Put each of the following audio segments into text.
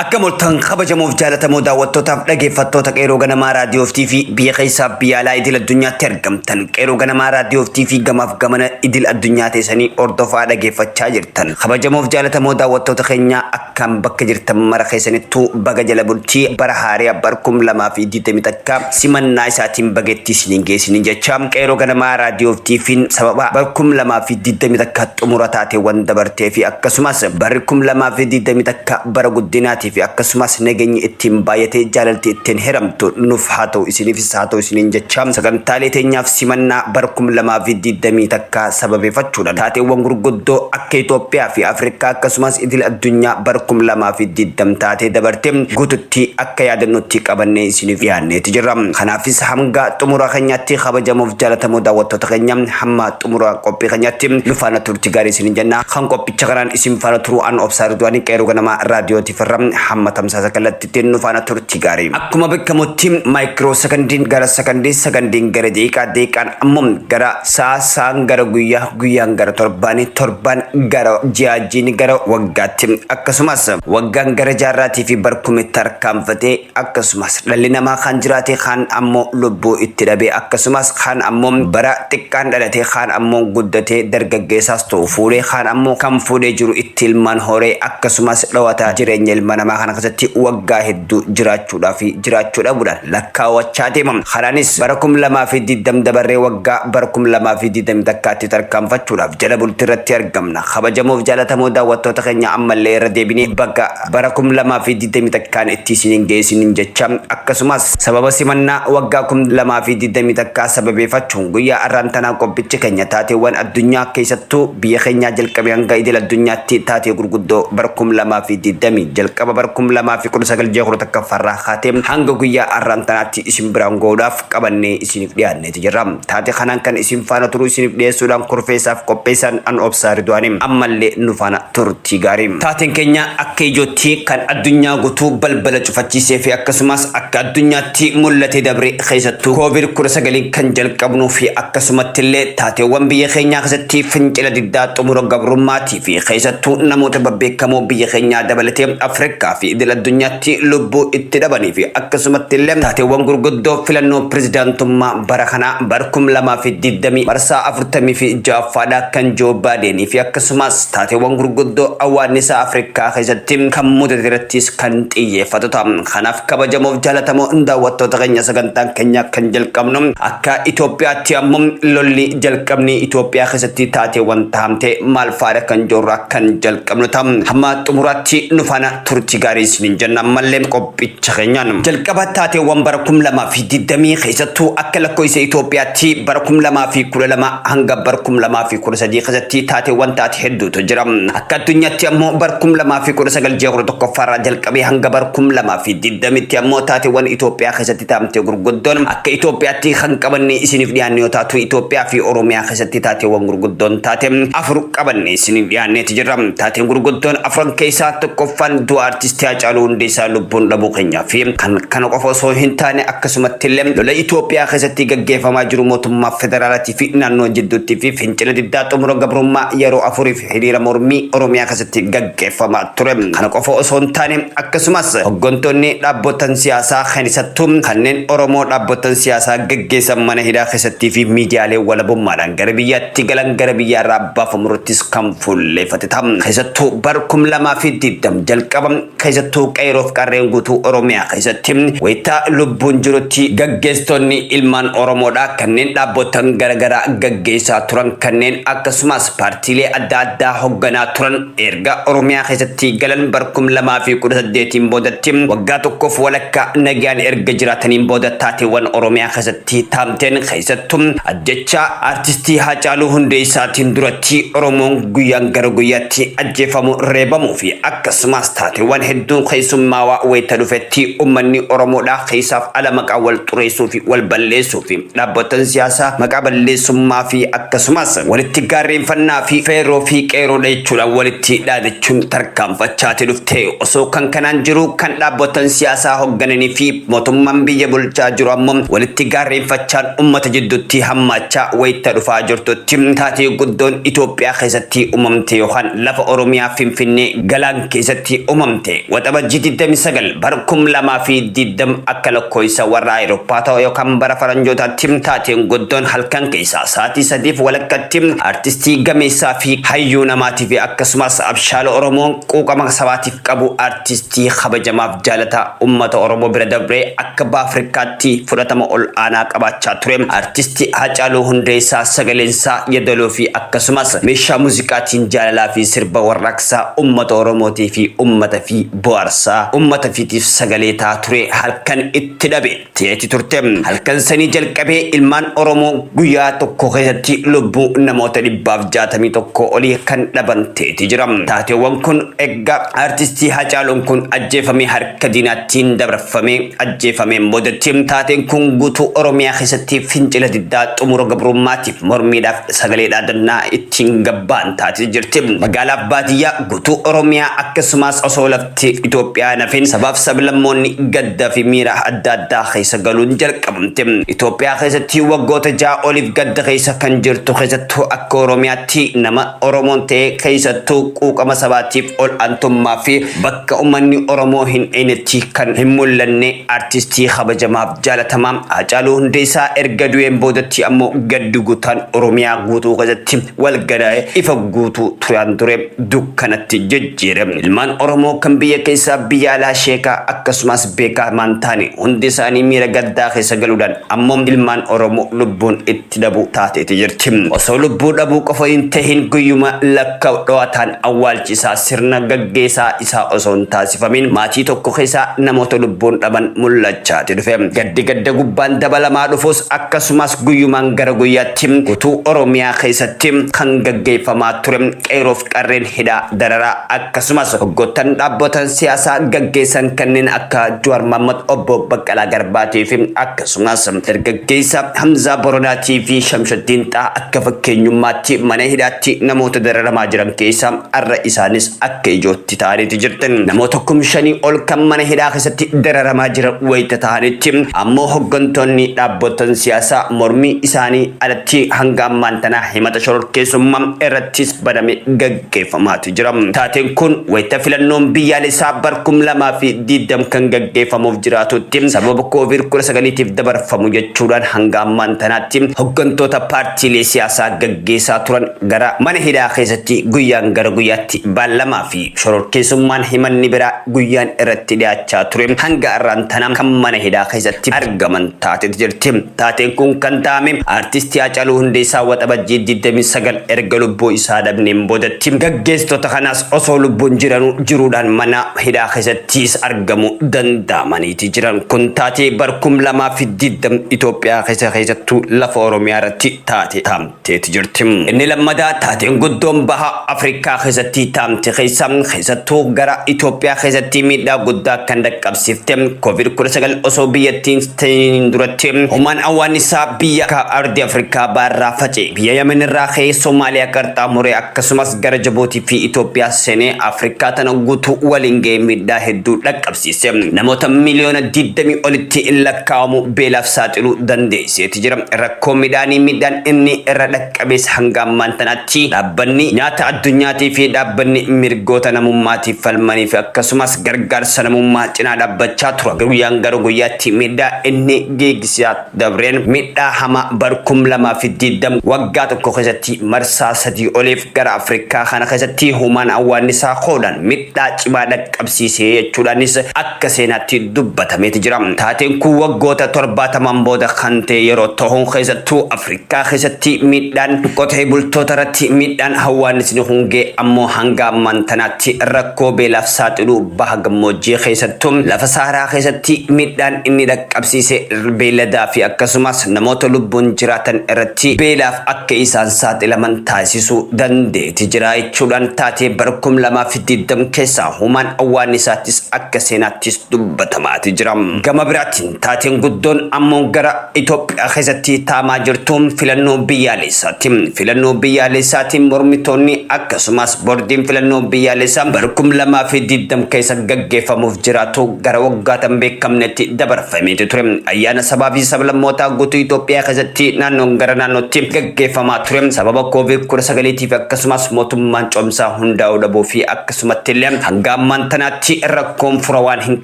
Akka moltan kabajamuuf jaalatamoo daawwattootaaf dhageeffattoota Qeerroo Ganamaa Raadiyoo fi TV biyya keessaaf biyya alaa idil addunyaatti argamtan, Qeerroo Ganamaa Raadiyoo fi TV gamaaf gamana idil addunyaa teessanii hordofaa dhageeffachaa jirtan. Kabajamoof jaalatamoo daawwattoota keenyaa, akkam bakka jirtan mara keessanittuu baga jala bultii bara haariyaa bar 2021 simannaa isaatiin bageetti isiniin geessiniin jecha, Qeerroo Ganamaa Raadiyoo fi TV'n sababa bar 2021 xumura taateewwan dabartee fi akkasumas barri 2021 bara guddinaatii fi akkasumas nageenyi ittiin baay'atee jaalalti ittiin hiramtu nuuf haa ta'u, isiniifis haa ta'u isiniin jecha, sagantaalee teenyaaf simannaa bara 2021 sababeeffachuudhaan taateewwan gurguddoo akka Itoophiyaa fi Afrikaa akkasumas idil addunyaa bara 2020 taatee dabarte guututti akka yaadannootti qabannee isiniif dhiyaanneeti jirra. Kanaafis hanga xumura keenyaatti, kabajamuuf jaalatamoo daawwattoota keenya, hamma xumura qophii keenyaatti nu faana turti gaarii isiniin jenna. Kan qophicha kanaan isin faana turu an Obsaa Ridwaanii, Qeerroo Ganamaa Raadiyootiif irra. Hamma tamsaasa kallattiitti nu faana turti gaarii. Akkuma beekamutti maayikiroo sekondiin gara sekondii, sekondiin gara daqiiqaa, daqiiqaan ammoo gara sa'a, sa'aan gara guyyaa, guyyaan gara torbaanii, torbaan gara ji'a, jiini gara waggaatti, akkasumas waggaan gara jaarraatii fi barkumetti tarkaanfatee, akkasumas dhalli namaa kan jiraate, kaan ammoo lubbuu itti dhabe, akkasumas kaan ammoo bara xiqqaan dhalate, kaan ammoo guddatee dargaggeessaas ta'u fuudhee, kaan ammoo kan fuudhee jiru itti ilmaan horee, akkasumas dhawata jireenya ilma namaa kana keessatti waggaa hedduu jiraachuudhaa fi jiraachuu dhabuudhaan lakkaawwachaa deema. Kanaanis bara 2020 dabarree waggaa bara 2021tti tarkaanfachuudhaaf jala bultii irratti argamna. Kabajamoof jaalatamoo daawwattoota keenya, ammallee irra deebinee bakka bara 2021 itti isiniin geessiniin jecha, akkasumas sababa simannaa waggaa 2021 sababeeffachuun guyyaa har'aan tanaa qophichi keenya taateewwan addunyaa, keessattuu biyya keenyaa jalqabee hanga idil addunyaatti taatee gurguddoo bara 2020 jalqaba bara 2019 ji'a 11ffaarraa kaatee hanga guyyaa har'aan tanaatti isin biraan gahuudhaaf qabannee isiniif dhiyaanneeti jirra. Taatee kanaan kan isin faana turuu isiniif dhiyeessuudhaan kurfeessaaf qopheessaan an Obsaa Ridwaanii, ammallee nu faana turtii gaarii. Taateen keenya akka ijootti kan addunyaa guutuu balbala cufachiisee fi akkasumas akka addunyaatti mul'atee dabre, keessattuu Covid 19 kan jalqabnuu fi akkasumatti illee taateewwan biyya keenyaa keessatti fincila diddaa xumura gabrummaatii fi keessattuu namoota babbeekamoo biyya keenyaa dabalatee Afrikaa fi idil addunyaatti lubbuu itti dhabanii fi akkasumatti illee taateewwan gurguddoo filannoo pirezidaantummaa bara kanaa bara 2020 marsaa 46ffaadha kan Joo Baadeenii fi akkasumas taateewwan gurguddoo awwaannisaa Afrikaa keessatti kan mudate irrattis kan xiyyeeffatu ta'a. Kanaaf kabajamoof jaalatamoo daawwattoota keenya, sagantaan keenya kan jalqabnu akka Itoophiyaatti ammoo lolli jalqabni Itoophiyaa keessatti taateewwan tahamte maal fa'aadha kan jirurraa kan jalqabnu ta'a. Hamma xumuraatti nu faana turtii gaarii isiniin jenna, ammallee qophicha keenyaan. Jalqaba taateewwan bara 2020, keessattuu akka lakkoofsa Itoophiyaatti bara 2012 hanga bara 2013 keessatti taateewwan taate hedduutu jira. Akka addunyaatti ammoo bara 2019 ji'a 11ffaarraa jalqabee hanga bara 2020tti ammoo taateewwan Itoophiyaa keessatti taamte gurguddoon akka Itoophiyaatti kan qabanne isiniif dhiyaanne yoo taatu, Itoophiyaa fi Oromiyaa keessatti taateewwan gurguddoon taate afur qabanne isiniif dhiyaanneeti jirra. Taateen gurguddoon afran keessaa tokkoffaan du'a artistii Haacaaluu Hundeessaa lubbuun dhabuu keenyaa fi kan kana qofa osoo hin taane akkasumatti illee lola Itoophiyaa keessatti gaggeeffamaa jiru mootummaa federaalaatii fi naannoo jidduutti fi fincila diddaa xumura gabrummaa yeroo afuriif hiriira mormii Oromiyaa keessatti gaggeeffamaa ture. Kana qofa osoo hin taane akkasumas hooggantoonni dhaabbotan siyaasaa, keessattuu kanneen Oromoo dhaabbotan siyaasaa gaggeessan mana hidhaa keessattii fi miidiyaalee walabummaadhaan gara biyyaatti galan gara biyyaarraa baafamu irrattis kan fuulleeffate ta'a. Keessattuu bara 2020 jalqaba keessattuu qeerroof qarreen guutuu Oromiyaa keessatti wayitaa lubbuun jirutti gaggeessitoonni ilmaan Oromoodhaa kanneen dhaabbotan garaagaraa gaggeessaa turan, kanneen akkasumas paartiilee adda addaa hoogganaa turan, erga Oromiyaa keessatti galan bara 2018 boodatti waggaa tokkoof walakkaa nagaan erga jiraataniin booda taateewwan Oromiyaa keessatti taamteen, keessattuu ajjecha artistii Haacaaluu Hundeessaatiin duratti Oromoon guyyaan gara guyyaatti ajjeefamu, reebamuu fi akkasumas taateewwan hedduun keessummaawaa wayita dhufetti uummanni Oromoodhaa keessaaf ala maqaa wal xureessuu fi wal balleessuu fi dhaabbotan siyaasaa maqaa balleessummaa fi akkasumas walitti gaarreenfannaa fi feerroo fi qeerroodha jechuudhaan walitti dhaadachuun tarkaanfachaati dhufte. Osoo kan kanaan jiru kan dhaabbotan siyaasaa hooggananii fi mootummaan biyya biyya bulchaa jiru ammoo walitti gaarreenfachaan ummata jidduutti hammaachaa wayita dhufaa jirtutti, taatee guddoon Itoophiyaa keessatti uumamte yookaan lafa Oromiyaa Finfinnee Galaan keessatti uumamte Waxabajjii 29 bara 2020 akka lakkoofsa warra Awurooppaa ta'u yookaan bara faranjootaatti, taateen guddoon halkan keessaa sa'aatii 3:30tti artistii gameessaa fi hayyuu namaatii fi akkasumas abshaala Oromoo quuqama sabaatiif qabu, artistii kabajamaaf jaalataa ummata Oromoo bira dabree akka baha Afrikaatti fudhatama ol aanaa qabaachaa ture, artistii Haacaaluu Hundeessaa, sagaleensaa yeedaloo fi akkasumas meeshaa muuziqaatiin jaalalaa fi sirba warraaqsaa ummata Oromootii fi ummata fi bohaarsaa ummata fiitiif sagalee ta'aa ture halkan itti dhabe ta'eeti turte. Halkan sanii jalqabee ilmaan Oromoo guyyaa tokko keessatti lubbuu namoota 161 olii kan dhaban ta'eeti jira. Taateewwan kun egaa artistii Hacaaluun kun ajjeefamee harka diinaattiin dabarfamee ajjeefameen boodatti, taateen kun guutuu Oromiyaa keessatti fincila diddaa xumura gabrummaatiif mormiidhaaf sagalee dhaadannaa ittiin gabbaan taatee jirti. Magaalaaf baadiyyaa guutuu Oromiyaa akkasumas osoo lafti Itoophiyaa nafin sabaaf sablammoonni gadda fi miira adda addaa keessa galuun jalqabamte. Itoophiyaa keessatti waggoota 6 oliif gadda keessa kan jirtu, keessattuu akka Oromiyaatti nama Oromoon ta'e, keessattuu quuqama sabaatiif ol aantummaa fi bakka uummanni Oromoo hin eenyetti kan hin mul'anne artistii kabajamaaf jaalatamaa Haacaaluu Hundeessaa erga du'een boodatti ammoo gaddi guutaan Oromiyaa guutuu keessatti wal gadaa'e ifa guutuu turaan ture dukkanatti jijjiire. Ilmaan Oromoo kan biyya keessaa, biyya alaa, sheekaa akkasumas beekaa maan taane hundi isaanii miira gaddaa keessa galuudhaan ammoo ilmaan Oromoo lubbuun itti dhabuu taateeti jirti. Osoo lubbuu dhabuu qofa hin tahin guyyuma lakka dho'ataan awwaalchi isaa sirna gaggeessaa isaa osoo hin taasifamin maatii tokko keessaa namoota lubbuun dhaban mul'achaati dhufe. Gaddi gadda gubbaan dabalamaa dhufus akkasumas guyyumaan gara guyyaatti guutuu Oromiyaa keessatti kan gaggeeffamaa ture qeeroof qarreen hidhaa, dararaa akkasumas hoggoottan dhaabbotan siyaasaa gaggeessan kanneen akka Jawaar Mohammad, obbo Baqqalaa Garbaatii fi akkasumas dargaggeessa Hamzaa Boronaatii fi Shamshattiin Xaa akka fakkeenyummaatti mana hidhaatti namoota dararamaa jiran keessaa har'a isaanis akka ijootti ta'aniiti jirtan. Namoota 5,000 ol kan mana hidhaa keessatti dararamaa jiran wayita ta'anitti ammoo hoggantoonni dhaabbotan siyaasaa mormii isaanii alatti hanga ammaan tanaa himata shororkeessummaa irrattis baname gaggeeffamaatu jira. Taateen kun wayita filannoon biyyaalessaa bar 2020 kan gaggeeffamuuf jiraatutti sababa Koovid 19tiif dabarfamu jechuudhaan hanga ammaan tanaatti hoggantoota paartiilee siyaasaa gaggeessaa turan gara mana hidhaa keessatti guyyaan gara guyyaatti baallamaa fi shororkeessummaan himanni biraa guyyaan irratti dhiyaachaa ture hanga har'aan tana kan mana hidhaa keessatti argaman taateeti jirti. Taateen kun kan ta'ame artistii Haacaaluu Hundeessaa Waxabajjii 29 erga lubbuu isaa dhabneen boodatti, gaggeessitoota kanaas osoo lubbuun jiranuu jiruudhaan mana hidhaa keessattis argamuu danda'amaniiti jiran. Kun taatee bar 2020 Itoophiyaa keessa, keessattuu lafa Oromiyaa irratti taate taamteeti jirti. Inni lammataa taateen guddoon baha Afrikaa keessatti taamte keessa, keessattuu gara Itoophiyaa keessatti miidhaa guddaa kan dhaqqabsiifte, Covid-19 osoo biyyattiin ta'in duratti human awwaannisaa biyya ardii Afrikaa baarraa faca'e biyya Yemen irraa ka'ee Somaaliyaa qaxxaamuree akkasumas gara Jibootii fi Itoophiyaa seenee Afrikaa tana guutuu waliin ga'ee miidhaa hedduu dhaqqabsiise. Namoota miliyoona 20 olitti lakkaa'amu beelaaf saaxiluu dandeesseeti jira. Rakkoo midhaanii miidhaan inni irra dhaqqabees hanga ammaan tanaatti dhaabbanni nyaata addunyaatii fi dhaabbanni mirgoota namummaatiif falmanii fi akkasumas gargaarsa namummaa cinaa dhaabbachaa tura. Guyyaan gara guyyaatti miidhaa inni geessisaa dabreen miidhaa hamaa bar 2020 waggaa tokko keessatti marsaa sadii oliif gara Afrikaa kana keessatti human awwaannisaa koodhaan miidhaa cimaa dhaqqabsiisee jechuudhaanis akka seenaatti dubbatameeti jira. Taateen kun waggoota 70n booda kan ta'e yeroo ta'u, keessattuu Afrikaa keessatti miidhaan qotee bultoota irratti miidhaan hawwaannisni hongee ammoo hanga ammaan tanaatti rakkoo beelaaf saaxiluu, baha gammoojjii keessattuu lafa Saaraa keessatti miidhaan inni dhaqqabsiise beelladaa fi akkasumas namoota lubbuun jiraatan irratti beelaaf akka isaan saaxilaman taasisuu dandeeti jira jechuudhaan taatee bara 2020 keessaa human awwaannisaattis akka seenaattis dubbatamaati jira. Gama biraatiin taateen guddoon ammoo gara Itoophiyaa keessatti taamaa jirtu filannoo biyyaalessaati. Filannoo biyyaalessaatiin mormitoonni akkasumas boordiin filannoo biyyaalessaa bara 2020 keessa gaggeeffamuuf jiraatu gara waggaatan beekamnetti dabarfameeti ture. Ayyaana sabaa fi sablammootaa guutuu Itoophiyaa keessatti naannoon gara naannootti gaggeeffamaa ture. Sababa Covid 19 fi akkasumas mootummaan ce'umsaa hundaa'uu dhabuu fi akkasumatti illee hanga ammaan tanaatti rakkoon fura waan hin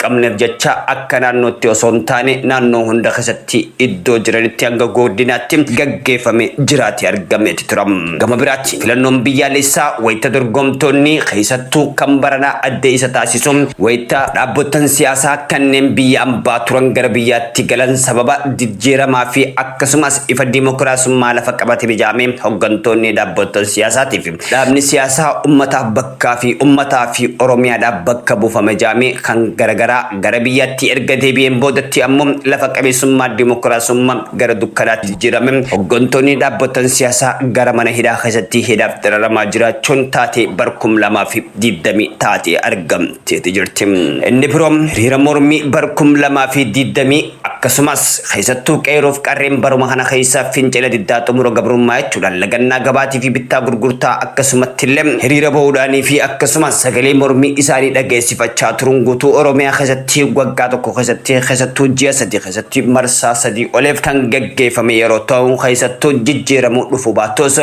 qabneef jecha akka naannootti osoo hin taane naannoo hunda keessatti iddoo jiranitti hanga godinaatti gaggeeffame jiraate argameeti tura. Gama biraatti filannoon biyyaalessaa wayita dorgomtoonni keessattuu kan baranaa adda isa taasisu wayita dhaabbotan siyaasaa kanneen biyya ambaa turan gara biyyaatti galan sababa jijjiiramaa fi akkasumas ifa dimokiraasummaa lafa qabate bijaamee hooggantoonni dhaabbotan siyaasaatii fi dhaabni siyaasaa ummataaf bakkaa fi ummataa fi Oromiyaadhaaf bakka buufame jaamee kan garagaraa gara biyyaatti erga deebi'een boodatti ammoo lafa qabeessummaa dimokiraasummaa gara dukkanaatti jijjiirame hooggantoonni dhaabbotan siyaasaa gara mana hidhaa keessatti hidhaaf dararamaa jiraachuun taatee bar 2020 taatee argamteeti jirti. Inni biroo hiriira mormii bar 2020 akkasumas keessattuu qeerroof qarreen baruma kana keessa fincila diddaa xumura gabrummaa jechuudhaan lagannaa gabaatii fi bittaa gurgurtaa akkasumatti illee hiriira bahuudhaanii fi akkasumas sagalee mormii isaanii dhageessifachaa turuun guutuu Oromiyaa keessatti waggaa tokko keessatti keessattuu ji'a 3 keessatti marsaa 3 oliif kan gaggeeffame yeroo ta'u keessattuu jijjiiramuu dhufu baatus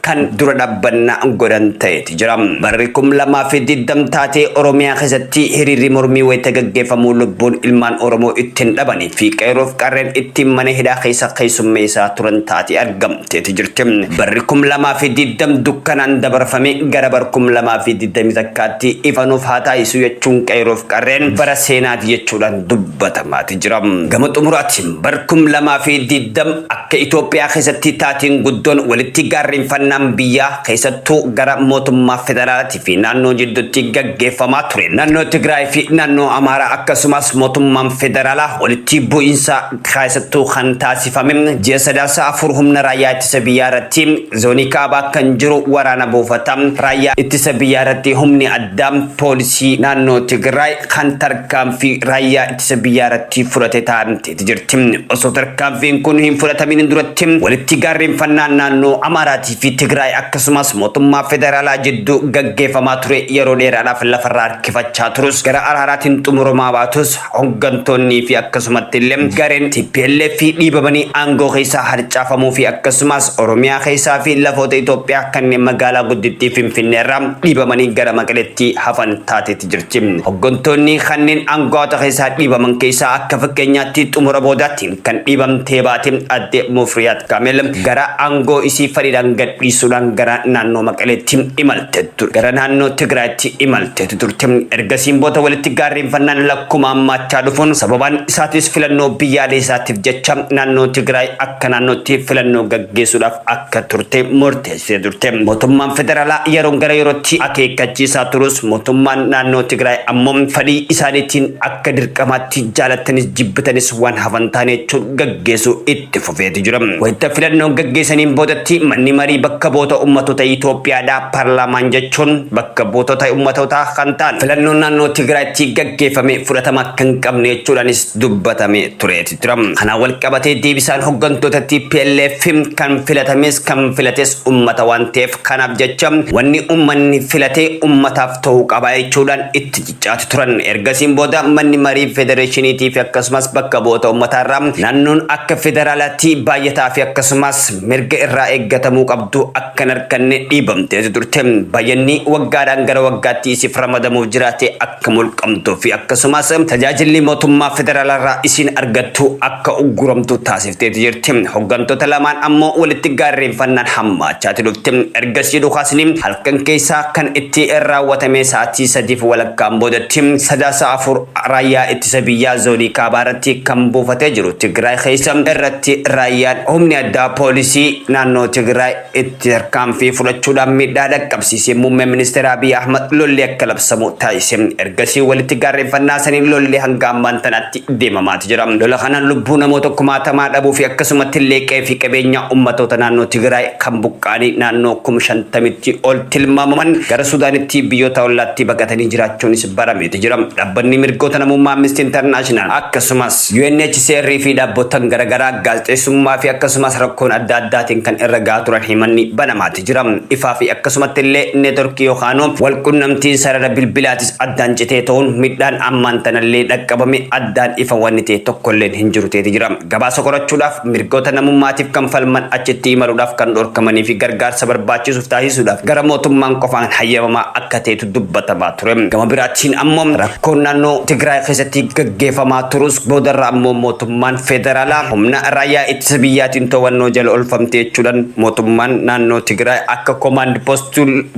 kan dura dhaabbannaa godhan ta'eeti jira. Barri 2020 taatee Oromiyaa keessatti hiriirri mormii wayita gaggeeffamuu lubbuun ilmaan Oromoo ittiin dhabanii fi qeerroof qarreen ittiin mana hidhaa keessa keessummeessaa turan taatee argamteeti jirti. Barri 2020 dukkanaan dabarfame gara bara 2021tti ifanuuf haa taasisu jechuun qeerroof qarreen bara seenaati jechuudhaan dubbatamaati jira. Gama xumuraatiin bara 2020 akka Itoophiyaa keessatti taateen guddoon walitti gaarreenfannaan biyyaa keessattuu gara mootummaa federaalaatii fi naannoo jidduutti gaggeeffamaa ture. Naannoo Tigraay fi naannoo Amaaraa akkasumas mootummaan federaalaa walitti bu'iinsa keessattuu kan taasifame ji'a Sadaasa 4 humna raayyaa ittisa biyyaa irratti zoonii kaabaa kan jiru waraana buufata raayyaa ittisa biyyaa irratti humni addaa poolisii naannoo Tigraay kan tarkaanfii raayyaa ittisa biyyaa irratti fudhate taa'amteeti jirti. Osoo tarkaanfiin kun hin fudhatamin duratti walitti gaarreenfannaan naannoo Amaaraatii fi Tigraay akkasumas mootummaa federaalaa jidduu gaggeeffamaa ture yeroo dheeraadhaaf lafarraa harkifachaa turus gara araaraatiin xumuramaa baatus hooggantoonnii fi akkasumatti illee gareen TPLF dhiibamanii aangoo keessaa harcaafamuu fi akkasumas Oromiyaa keessaa fi lafoota Itoophiyaa kanneen magaalaa guddittii Finfinnee irraa dhiibamanii gara Maqaleetti hafan taateeti jirti. Hooggantoonni kanneen aangoota keessaa dhiibaman keessaa akka fakkeenyaatti xumura boodaatti kan dhiibamtee baate adde Mufriyaat Kaamil gara aangoo isii fedhiidhaan gadhiisuudhaan gara naannoo Maqaleetti imalte turte. Gara naannoo Tigraayitti imalte turte. Ergasiin booda walitti gaarreenfannaan lakkuma hammaachaa dhufuun sababaan isaatis filannoo biyyaalessaatiif jecha naannoo Tigraay akka naannootti filannoo gaggeessuudhaaf akka turte murteessitee turte. Mootummaan federaalaa yeroon gara yerootti akeekkachiisaa turus mootummaan naannoo Tigraay ammoo fedhii isaaniitiin akka dirqamaatti jaalattanis jibbitanis waan hafan taane jechuun gaggeessuu itti fufeeti jira. Wayita filannoon gaggeessaniin boodatti manni marii bakka bu'oota uummattoota Itoophiyaadhaa paarlaamaan jechuun bakka buutota uummatootaa kan ta'an filannoon naannoo Tigraayitti gaggeeffame fudhatama akka hin qabne jechuudhaanis dubbatame tureeti tura. Kanaan wal qabatee deebisaan hooggantoota TPLF kan filatames kan filates uummata waan ta'eef kanaaf jecha wanni uummanni filatee uummataaf ta'uu qaba jechuudhaan itti ciccaati turan. Ergasiin booda manni marii federeeshiniitii fi akkasumas bakka bu'oota uummataarraa naannoon akka federaalaatti baay'ataa fi akkasumas mirga irraa eeggatamuu qabdu akka hin arganne dhiibamteeti turte. Baay'inni waggaadhaan gara waggaatti isiif ramadamuuf jiraate akka mulqamtuu fi akkasumas tajaajilli mootummaa federaalaarraa isiin argattu akka ugguramtu taasifteeti jirti. Hooggantoota lamaan ammoo walitti gaarreenfannaan hammaachaati dhufte. Ergasii dhukaasni halkan keessaa kan itti raawwatame sa'aatii 3:30 boodatti Sadaasa 4 raayyaa ittisa biyyaa zoonii kaabaa irratti kan buufatee jiru Tigraay keessa irratti raayyaan humni addaa poolisii naannoo Tigraay itti tarkaanfii fudhachuudhaan miidhaa dhaqqabsiise. Muummeen ministeera Abiy Ahmad lolli akka labsamu taasise. Ergasii walitti gaarreeffannaa saniin lolli hanga ammaan tanaatti deemamaati jira. Lola kanaan lubbuu namoota kumaatamaa dhabuu fi akkasumatti illee qe'ee fi qabeenya ummatoota naannoo Tigraay kan buqqa'anii naannoo 50,000tti ol tilmaamaman gara Sudaanitti biyyoota ollaatti baqatanii jiraachuunis barameeti jira. Dhaabbanni mirgoota namummaa Amnesty International akkasumas UNHCR fi dhaabbotan garagaraa gaazexeessummaa fi akkasumas rakkoon adda addaatiin kan irra gahaa turan himanni banamaati jira. Ifaa fi akkasumatti illee neetworkii yookaan walqunnamtiin sarara bilbilaatis addaan citee ta'uun miidhaan ammaan tanallee dhaqqabame addaan ifa wanni ta'e tokkolleen hin jiru ta'eeti jira. Gabaasa qorachuudhaaf mirgoota namummaatiif kan falman achitti imaluudhaaf kan dhorkamanii fi gargaarsa barbaachisuuf taasisuudhaaf gara mootummaan qofaan hayyamamaa akka ta'etu dubbatamaa ture. Gama biraatiin ammoo rakkoon naannoo Tigraay keessatti gaggeeffamaa turus boodarra ammoo mootummaan federaalaa humna raayyaa ittisa biyyaatiin to'annoo jala oolfamte jechuudhaan mootummaan naannoo Tigraay akka command post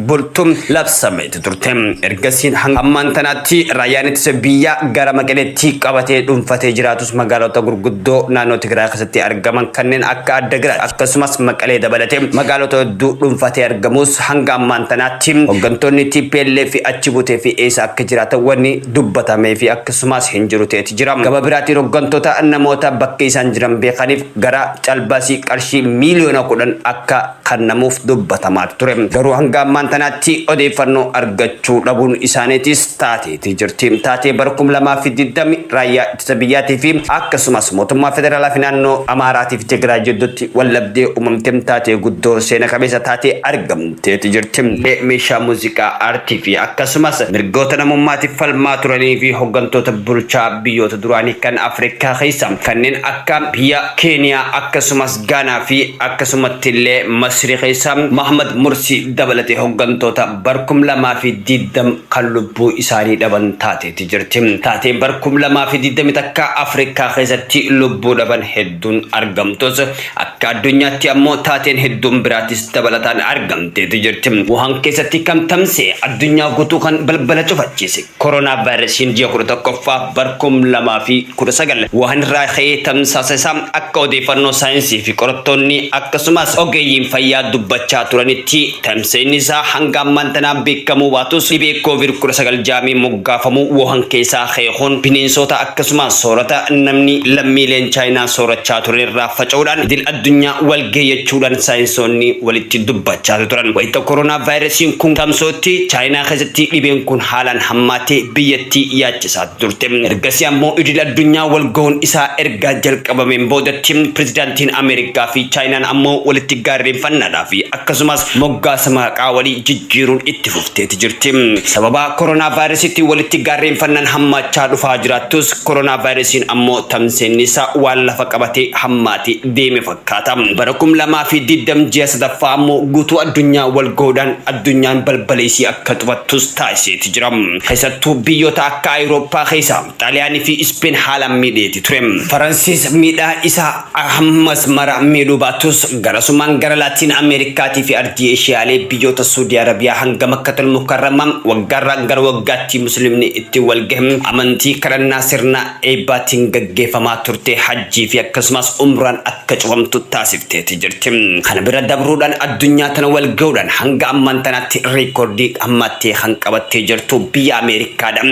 bultu labsameeti turte. Ergasiin hanga ammaan tanaatti raayyaan ittisa biyyaa gara Maqaleetti qabatee dhuunfatee jiraatus magaalota gurguddoo naannoo Tigraay keessatti argaman kanneen akka Addagiraat akkasumas Maqalee dabalatee magaalota hedduu dhuunfatee argamus hanga ammaan tanaatti hooggantoonni TPLF achi butee fi eessa akka jiraatan wanni dubbatamee fi akkasumas hin jiru ta'eeti jira. Gama biraatiin hooggantoota namoota bakka isaan jiran beekaniif gara calbaasii qarshii 10,000,000 akka kennamuuf dubbatamaa ture. Garuu hanga ammaan tanaatti odeeffannoo argachuu dhabuun isaaniitis taateeti jirti. Taatee bara 2020 raayyaa ittisa biyyaatii fi akkasumas mootummaa federaalaa fi naannoo Amaaraatii fi Tigraay jidduutti wallabdee uumamte taatee guddoo seena qabeessa taatee argamteeti jirti. Meeshaa muuziqaa, aartii fi akkasumas mirgoota namummaatiif falmaa turanii fi hooggantoota bulchaa biyyoota duraanii kan Afrikaa keessa kanneen akka biyya Keeniyaa akkasumas Gaanaa fi akkasumatti illee Masrii keessa Mahamad Mursii dabalatee hooggantoota bar 2020 kan lubbuu isaanii dhaban taateeti jirti. Taateen bar 2021 Afrikaa keessatti lubbuu dhaban hedduun argamtus akka addunyaatti ammoo taateen hedduun biraatis dabalataan argamteeti jirti. Wuhan keessatti kan tamsa'e addunyaa guutuu kan balbala cufachiise koronaa vaayirasiin ji'a 11ffaa bar 2019 Wuhan irraa ka'ee tamsaasa isaa akka odeeffannoo saayinsii fi qorattoonni akkasumas ogeeyyiin fayyaa dubbachaa turanitti tamsa'inni isaa hanga ammaan tanaa beekamuu baatus dhibee COVID 19 jaamee moggaafamuu Wuhan keessaa ka'e kun bineensota akkasumas soorata namni lammiileen Chaayinaa soorachaa turan irraa faca'uudhaan idil addunyaa wal geeyyachuudhaan saayinsoonni walitti dubbachaa turan. Wayita koronaa vaayirasiin kun tamsa'utti Chaayinaa keessatti dhibeen kun haalaan hammaatee biyyattii yaachisaa turte. Ergasii ammoo idil addunyaa wal gahuun isaa ergaa jalqabameen boodatti pirezidaantiin Ameerikaa fi Chaayinaan ammoo walitti gaarreeffannaadhaa fi akkasumas moggaasa maqaa walii jijjiiruun itti fufteeti jirti. Sababa koronaa vaayirasiitti walitti gaarreeffannaan hammaachaa dhufaa jiraattus koronaa vaayirasiin ammoo tamseenni isaa waan lafa qabatee hammaatee deeme fakkaata. Bara 2020 ji'a sadaffaa ammoo guutuu addunyaa wal gahuudhaan addunyaan balbala isii akka cufattus taasiseeti jira. Keessattuu biyyoota akka Awurooppaa keessa Xaaliyaanii fi Ispeen haalaan miidheeti ture. Faransiis miidhaa isaa hammas mara miidhuu baatus garasumaan gara Laatiin Ameerikaatii fi ardii Eeshiyaalee biyyoota Suudii Arabiyaa hanga Makkatul Mukarramaa waggaarraa gara waggaatti musliimni itti wal gahe amantii kadhannaa sirna eebbaatiin gaggeeffamaa turte hajjii fi akkasumas umraan akka cufamtu taasifteeti jirti. Kana bira dabruudhaan addunyaa tana wal gahuudhaan hanga ammaan tanaatti reekoordii hammaattee kan qabattee jirtu biyya Ameerikaadha.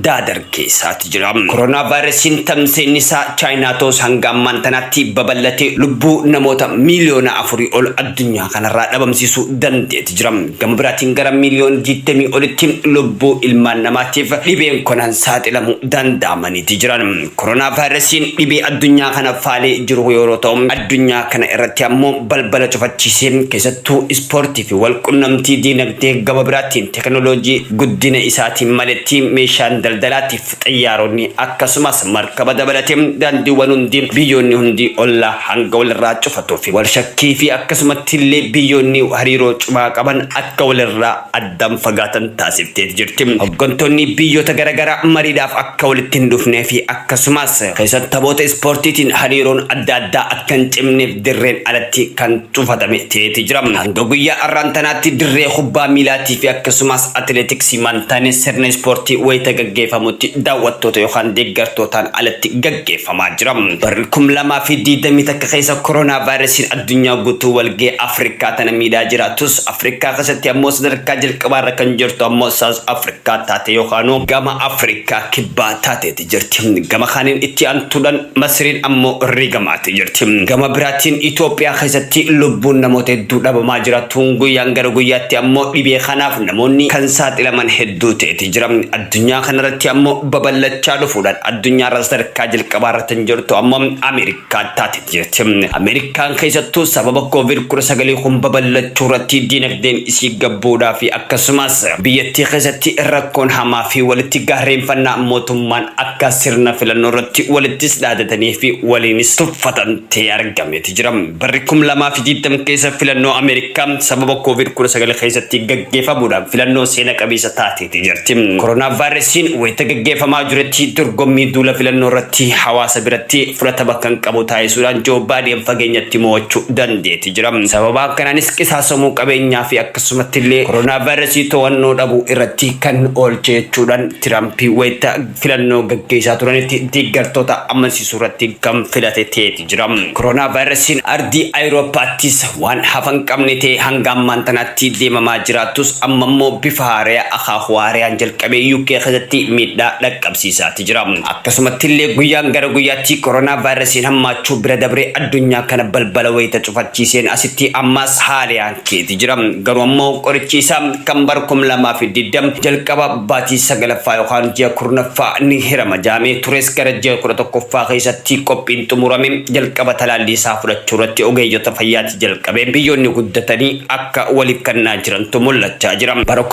Daadar keessaati jira. Koronaa vaayirasiin tamsa'inni isaa Chaayinaa ta'us hanga ammaan tanaatti babal'atee lubbuu namoota 4 miiliyoona ol addunyaa kanarraa dhabamsiisuu danda'eeti jira. Gama biraatiin gara 20 miiliyoona olitti lubbuu ilmaan namaatiif dhibeen kanaan saaxilamuu danda'amaniiti jiran. Koronaa vaayirasiin dhibee addunyaa kana faalee jiru yeroo ta'u addunyaa kana irratti ammoo balbala cufachiisee keessattuu ispoortii fi walqunnamtii diinagdee gama biraatiin teknooloojii guddina isaatiin maletti meeshaan daldalaatiif xayyaaronni akkasumas markaba dabalatee daandiiwwan hundi biyyoonni hundi ollaa hanga walirraa cufatuu fi wal shakkii fi akkasumatti illee biyyoonni hariiroo cimaa qaban akka walirraa addaan fagaatan taasiftee jirti. Hooggantoonni biyyoota garaagaraa mariidhaaf akka walitti hin dhufnee fi akkasumas keessatti taphoota ispoortiitiin hariiroon adda addaa akka hin cimneef dirreen alatti kan cufatame ta'eeti jira. Hanga guyyaa har'aan tanaatti dirree kubbaa miilaatii fi akkasumas atileetiksii mantaane sirna ispoortii wayita gaggeeffamutti daawwattoota yookaan deeggartootaan alatti gaggeeffamaa jira. Barri 2021 keessa koronaa vaayirasiin addunyaa guutuu walga'e. Ardii Afrikaa tana miidhaa jiraatus, Afrikaa keessatti ammoo sadarkaa jalqabaarra kan jirtu ammoo South Africa taate yookaanuu gama Afrikaa Kibbaa taateeti jirti. Gama kaaniin itti aantuudhaan Masriin ammoo rigamaati jirti. Gama biraatiin Itoophiyaa keessatti lubbuun namoota hedduu dhabamaa jiraatuun guyyaan gara guyyaatti ammoo dhibee kanaaf namoonni kan saaxilaman hedduu ta'eeti jira. Addunyaa kanarratti ammoo babal'achaa dhufuudhaan addunyaarra sadarkaa jalqabaarra kan jirtu ammoo Ameerikaa taateeti jirti. Ameerikaan keessattuu sababa Covid-19 kun babal'achuu irratti diinagdeen isii gabbuudhaa fi akkasumas biyyattii keessatti rakkoon hamaa fi walitti gaarreenfannaa mootummaan akka sirna filannoo irratti walittis dhaadatanii fi waliinis tuffatan ta'ee argameeti jira. Barri 2020 keessa filannoo Ameerikaa sababa Covid-19 keessatti gaggeeffamuudhaan filannoo seena qabeessa taateeti jirti. Koronaa vaayirasiin wayita gaggeeffamaa jiretti dorgommii duula filannoo irratti hawaasa biratti fudhatama kan qabu taasisuudhaan Joo Baayiden fageenyatti mo'achuu dandeeti jira. Sababa kanaanis qisaasamuu qabeenyaa fi akkasumatti illee koronaa vaayirasii to'annoo dhabuu irratti kan oolche jechuudhaan Tiraampii wayita filannoo gaggeessaa turanitti deeggartoota amansiisuu irratti kan filate ta'eeti jira. Koronaa vaayirasiin ardii Awurooppaattis waan hafan qabne ta'e hanga ammaan tanaatti deemamaa jiraatus, amma immoo bifa haariyaa akaakuu haariyaan jalqabee UK keessatti miidhaa dhaqqabsiisaati jira. Akkasumatti illee guyyaan gara guyyaatti koronaa vaayirasiin hammaachuu bira dabree addunyaa kana balbala wayita cufachiiseen asitti ammaas haariyaan keeti jira. Garuu ammoo qorichi isaa kan bara 2020 jalqaba baatii sagalaffaa yookaan ji'a 10ffaa ni hirama jaamee tures, gara ji'a 11ffaa keessatti qophiin xumurame jalqaba talaallii isaa fudhachuu irratti ogeeyyota fayyaatti jalqabee biyyoonni guddatanii akka waliif kannaa jirantu mul'achaa jira. Bara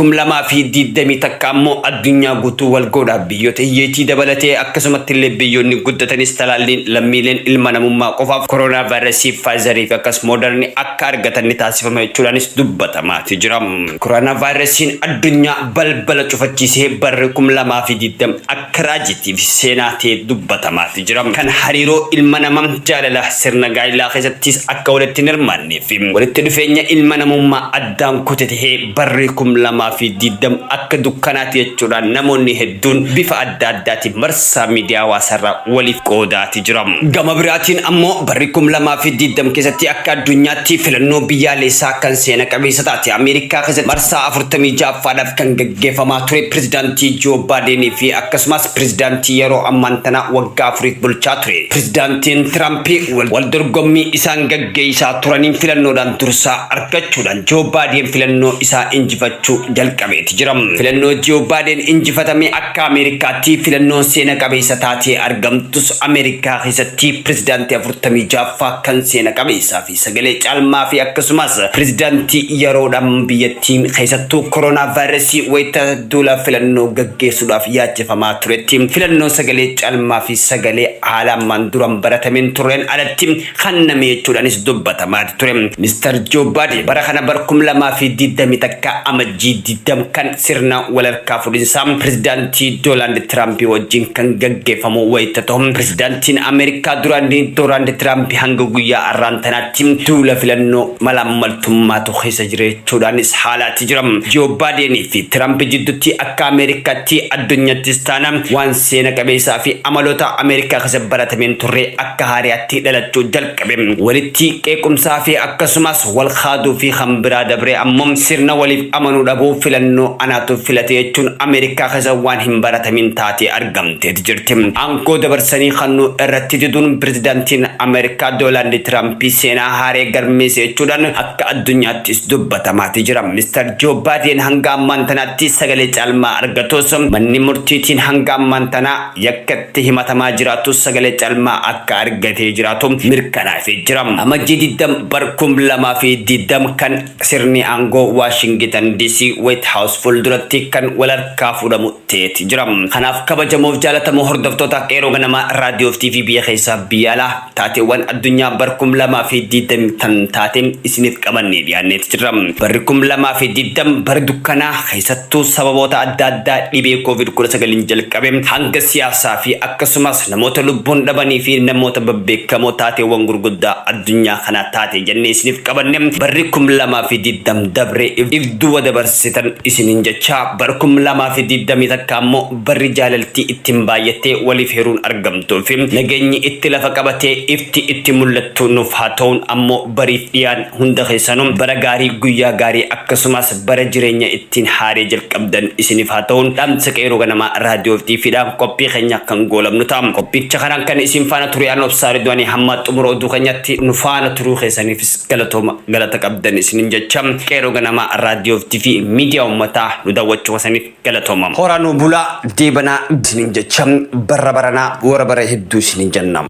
2021 ammoo addunyaa guutuu wal godhaaf biyyoota hiyyeeyyii dabalatee akkasumatti illee biyyoonni guddatanis talaalliin lammiileen ilma namummaa qofaaf koronaa vaayirasii Faayizarii fi akkas Moodarni akka argatan ni taasifama jechuudhaanis dubbatamaati jira. Koronaa vaayirasiin addunyaa balbala cufachiisee barri 2020 akka raajiitii fi seenaa ta'e dubbatamaati jira. Kan hariiroo ilma namaa jaalala sirna gaa'ilaa keessattis akka walitti hin hirmaannee fi walitti dhufeenya ilma namummaa addaan kute tahee barri 2020 akka dukkanaati jechuudhaan namoonni hedduun bifa adda addaatiin marsaa miidiyaa hawaasaarraa waliif qoodaati jira. Gama biraatiin ammoo barri 2020 keessatti akka addunyaatti filannoo biyyaalessaa kan seena qabeessa taate Ameerikaa keessatti marsaa 46ffaadhaaf kan gaggeeffamaa ture pirezidaantii Joo Baadenii fi akkasumas pirezidaantii yeroo ammaan tana waggaa 4f bulchaa ture. Pirezidaantiin Tiraamp wal dorgommii isaan gaggeessaa turaniin filannoodhaan dursaa argachuudhaan Joo Baadeen filannoo isaa injifachuu jalqabeeti jira. Filannoo Joo Baadeen injifatame akka Ameerikaatti filannoo seena qabeessa taatee argamtus, Ameerikaa keessatti pirezidaantii 46ffaa kan seena qabeessaa fi sagalee caalmaa fi akkasumas pirezidaantii yeroodhaan biyyattiin keessattuu koronaa vaayirasii wayita duula filannoo gaggeessuudhaaf yaachifamaa turetti filannoo sagalee caalmaa fi sagalee haala ammaan duran baratameen tureen alatti kanname jechuudhaanis dubbatamaa ture. Mr. Joe Biden bara kana bara 2021 Amajjii 20 kan sirna walharkaa fudhinsaa pirezidaantii Doonaald Tiraamp wajjin kan gaggeeffamu wayita ta'u, pirezidaantiin Ameerikaa duraanii Doonaald Tiraamp hanga guyyaa har'aan tanaatti duula filannoo malaammaltummaatu keessa jira jechuudhaanis haalaati jira. Joe Biden fi Tiraamp jidduutti akka Ameerikaatti addunyattis taana waan seena qabeessaa fi amaloota Ameerikaa keessa baratameen turre akka haariyaatti dhalachuu jalqabe. Walitti qeequmsaa fi akkasumas wal kaaduu fi kan biraa dabree ammoo sirna waliif amanuu dhabuu, filannoo anaatu filate jechuun Ameerikaa keessa waan hin baratamin taatee argamteeti jirti. Aangoo dabarsanii kannuu irratti diduun pirezidaantiin Ameerikaa Doonaald Tiraamp seenaa haaree galmeesse jechuudhaan akka addunyaattis dubbatamaati jira. Mr. Joo Baadeen hanga ammaan tanaatti sagalee caalmaa argatus, manni murtiitiin hanga ammaan tanaa yakkatti himatamaa jiraatus, sagalee caalmaa akka argatee jiraatu mirkanaa'ee jira. Amajjii 20 bar 2020 kan sirni aangoo Waashingitan DC White House fuulduratti kan wal harkaa fuudhamu ta'eeti jira. Kanaaf kabajamoof jaalatamoo hordoftoota Qeerroo Ganamaa raadiyoo fi TV biyya keessaa biyya alaa, taateewwan addunyaa bar 2020 tan taate isiniif qabannee dhiyaanneeti jirra. Barri 2020 bara dukkanaa keessattuu sababoota adda addaa dhibee COVID-19 jalqabe hanga siyaasaa fi akkasumas namoota lubbuun dhabanii fi namoota babbeekamoo taateewwan gurguddaa addunyaa kanaa taate jennee isiniif qabanne barri 2020 dabre if duuba dabarsitan isiniin jecha, bara 2021 ammoo barri jaalaltii ittiin baay'attee waliif hiruun argamtuu fi nageenyi itti lafa qabatee ifti itti mul'attu nuuf haa ta'uun ammoo bariif. dhiyaan hunda keessanuu bara gaarii guyyaa gaarii akkasumas bara jireenya ittiin haaree jalqabdan isiniif haa ta'uun dhaamsa Qeerroo Ganamaa Raadiyoo fi TVdhaan qophii keenya kan goolabnu ta'a. Qophicha kanaan kan isin faana ture an Obsaa Ridwaanii hamma xumura oduu keenyaatti nu faana turuu keessaniifis galatooma galata qabdan isinin jecha Qeerroo Ganamaa Raadiyoo fi TV miidiyaa uummataa nu daawwachuu keessaniif galatooma. Horaa nu bulaa deebanaa isinin jecha barra baranaa wara bara hedduu isinin jenna.